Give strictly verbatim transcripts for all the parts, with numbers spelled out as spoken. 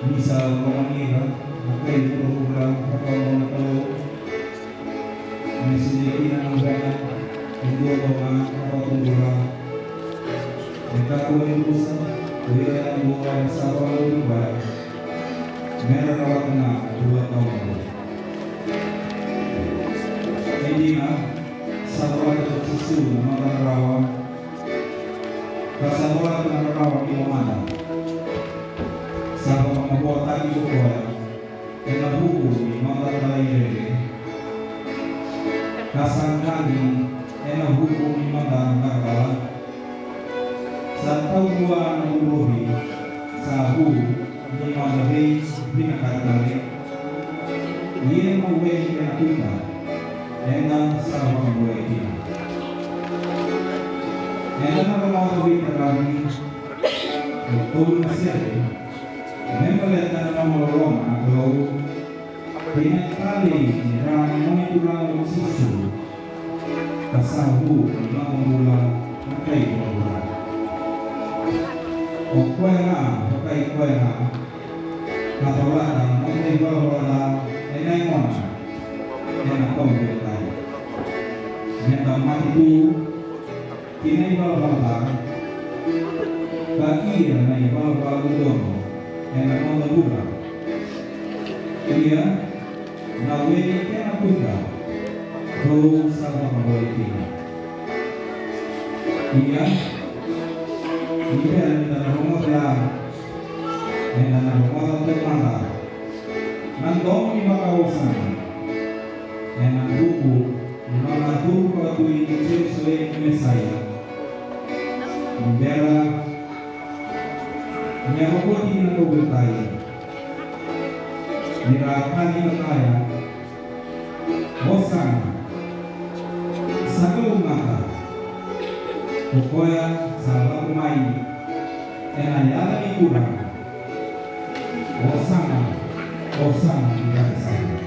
Ni sa lomani ira na kai vuravura vakaoqo na Kalou, me solia kina na luvena e dua bau ga na vakatubura. E kakua ni rusa ko ira yadua era sa vakabauti koya, me ra rawata na bula tawamudu. E dina, sa colata ko Jisu na noda rarawa, ka sa colata na rarawa ni lomada. Sa vakamavoataki ko koya ena vuku ni noda talaidredre, ka sa qali ena vuku ni noda cakacala. Sa taudua na urovi, sa vu ni noda veivinakata tale. Ia mo wei ena kuita, eda sa vakabolei kina. Eda na rogoca veitaravi e tolu na sere, me baleta na nona loloma na Kalou, kei na talei ni dra ni Gone Turaga o Jisu, ka sa vu ni noda bula na kai vuravura. O koya ga, vakai koya ga, ka colata na noda ivalavala ca ena yagona, ena kauveilatai. Meda mate tu ki na ivalavala ca, ka ia na ivalavala dodonu ena noda bula. Ia, na wei kei na kuita, dou sa vakabolei kina. Ia, ni bera ni da na rogoca, eda na rogoca taumada na domo ni vakawasana ena vuku ni nona curu vakatui na Jisu e Mesaia. Ni bera ni a vakoti ki na kauveilatai, ni ra a kaci ka kaya, Osana. Sa kalougata ko koya sa lako mai ena yaca ni Turaga. Osana, osana ni Karisito.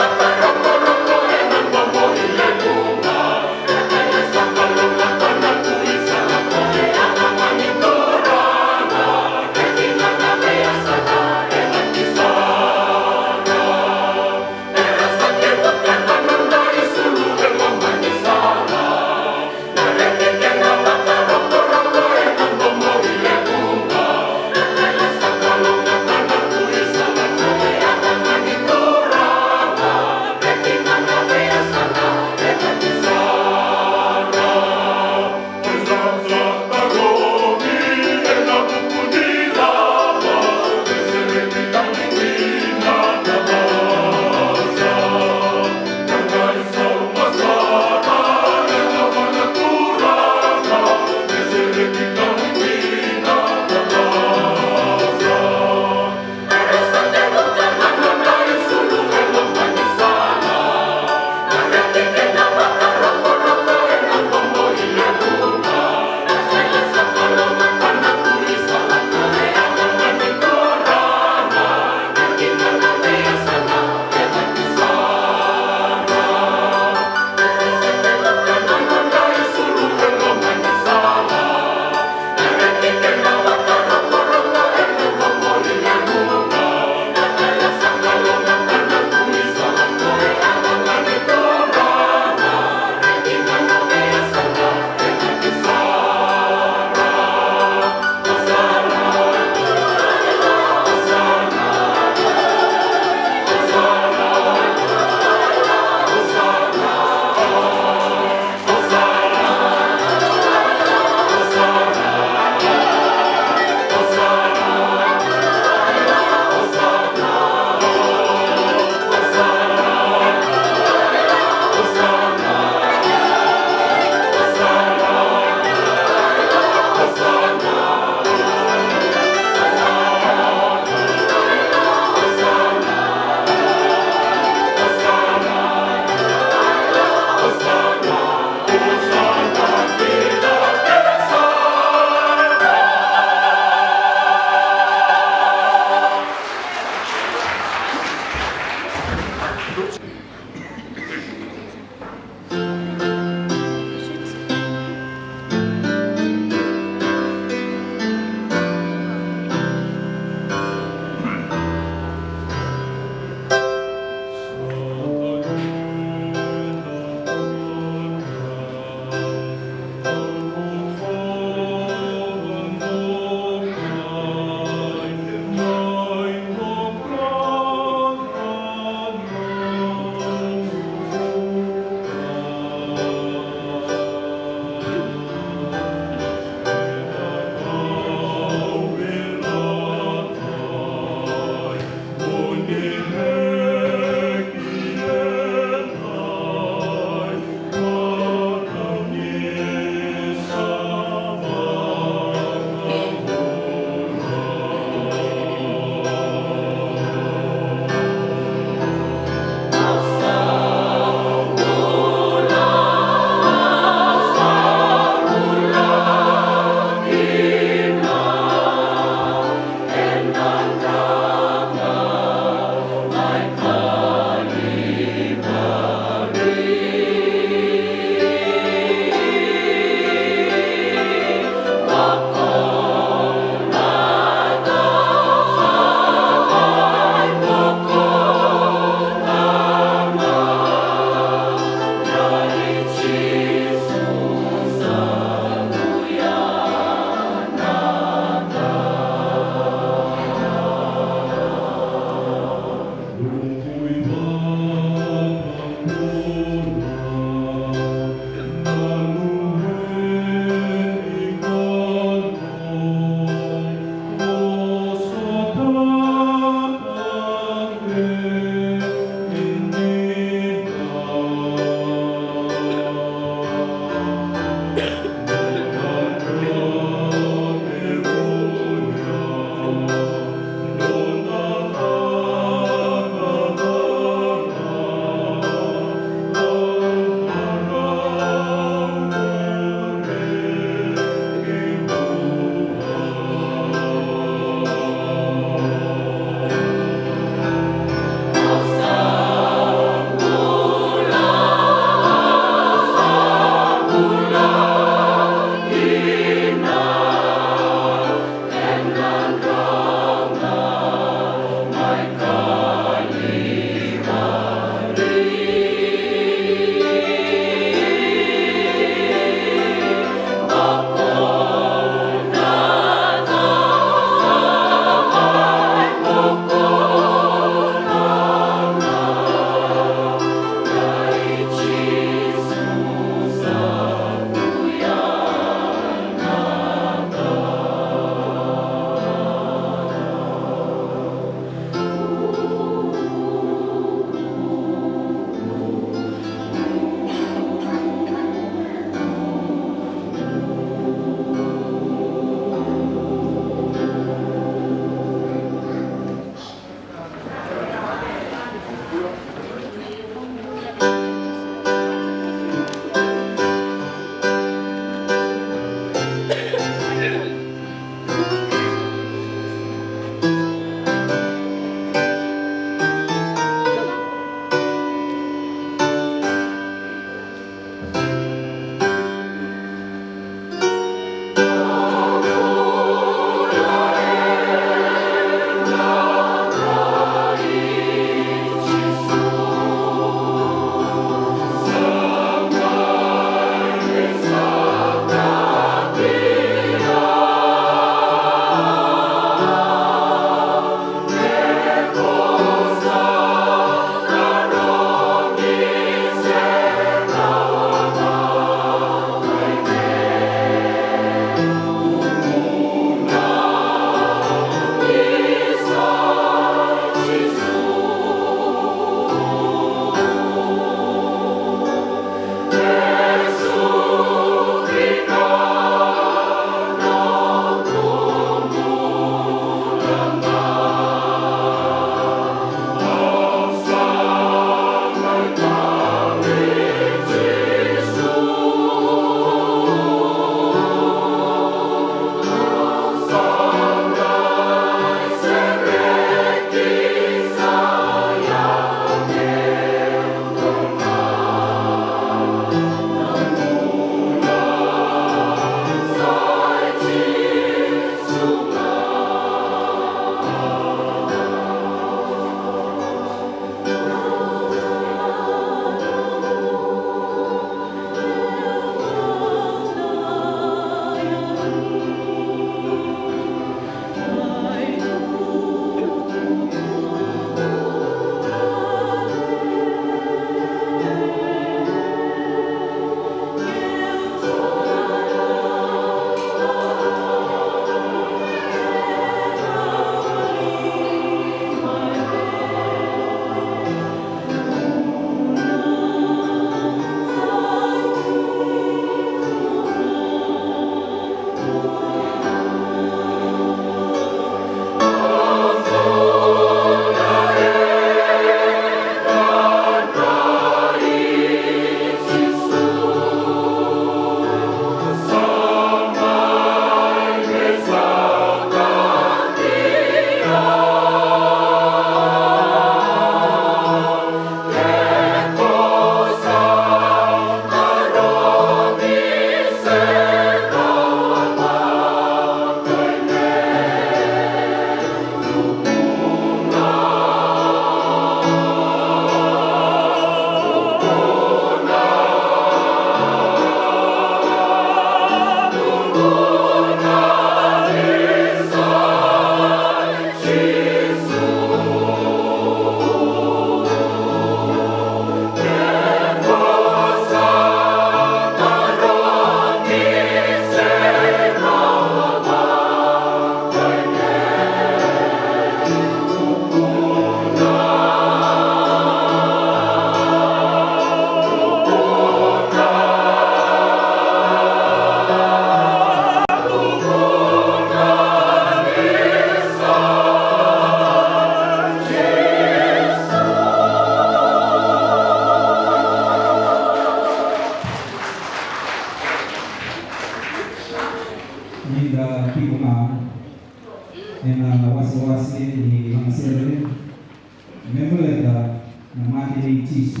na mate nei Jisu.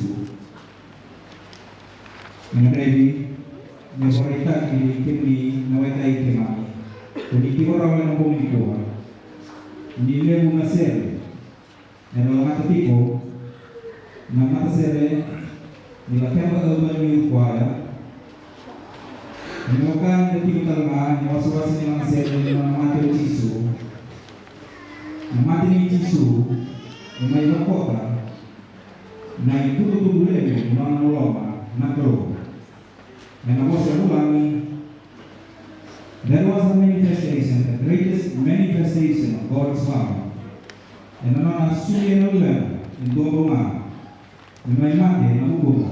Ena gadrevi me vakaraitaki vei kemuni na weka i keimami. Ko ni tiko rawa ena bogi nikua. Ni levu na sere era lagata tiko na matasere ni Lakeba Urban Youth Choir. Ena vaka ni da tiko tale ga ena wasewase ni lagasere ni nona mate o Jisu. Na mate nei Jisu e mai vakota na itukutuku levu ni nona loloma na Kalou. Ena vosa vulagi, that was the manifestation, the greatest manifestation of God's love. Ena nona sulia na Luvena e dua bau ga me mai mate ena vukuda.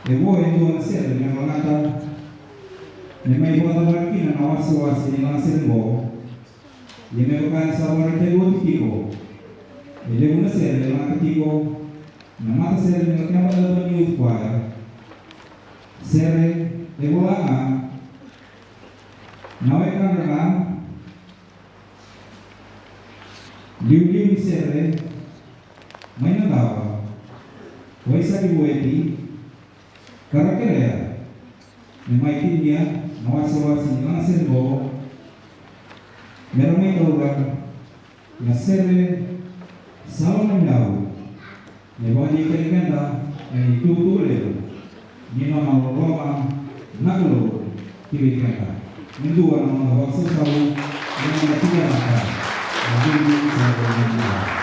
E vo e dua na sere me lagata me mai vakacavara kina na wasewase ni lagasere oqo. Ia me vaka ni sa vakaraitaki oti tiko, e levu na sere e lagata tiko na matasere ni Lakeba Urban Youth Choir. Sere e vola ga na wekadra ga, liuliu ni sere mai Nadawa, Waisake Vueti, ka ra kerea me mai tinia na wasewase ni lagasere oqo, me ra mai taura na sere sa lomani au, me vakadinadinataki keda ena itukutuku levu ni nona loloma na Kalou ki vei keda. Me dua na noda vakasausau, na noda tiko vinaka, na Viti sa lomani au.